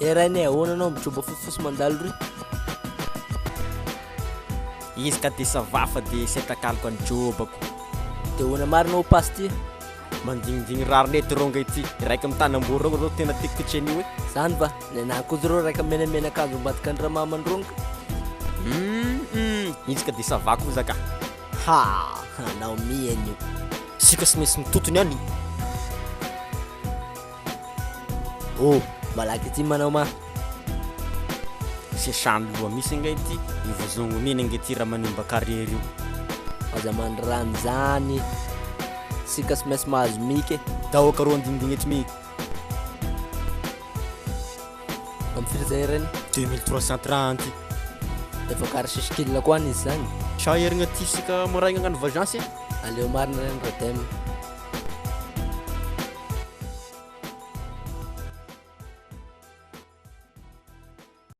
Eh rainay, ahoana anao mijoba fotsifotsy mandalo ry? Izy ka de ça va fa de sy atakaloko any jobako. De ahoana marina ô pasy ty? Mandignindigny rariny eto rônga ity. Raika amin'ny tanam-boro rônga zao tena tiako ty anio e. Zany va? Nenahy koa zao rô raika menamena akanjo ambadika ny ramamany rônga. Hum izy ka de ça va koa za ka. Ha! Anao mi anio. Sika sy maintsy mitotony any. Oh! Malaky ity manao ma. Sesany loha misy ange ity, io vozongo mena ange ity raha manimba carrière io. Aza mandrany zany. Sika sy maintsy mahazo mika e. Daoka rô andindigny eto mi. Amin'ny firy zay reny? 2330. Efa kara sisy kil koa any izy zany. Sa herigna aty sika maraigna hagnano vagence e. Aleo marina reny Radem.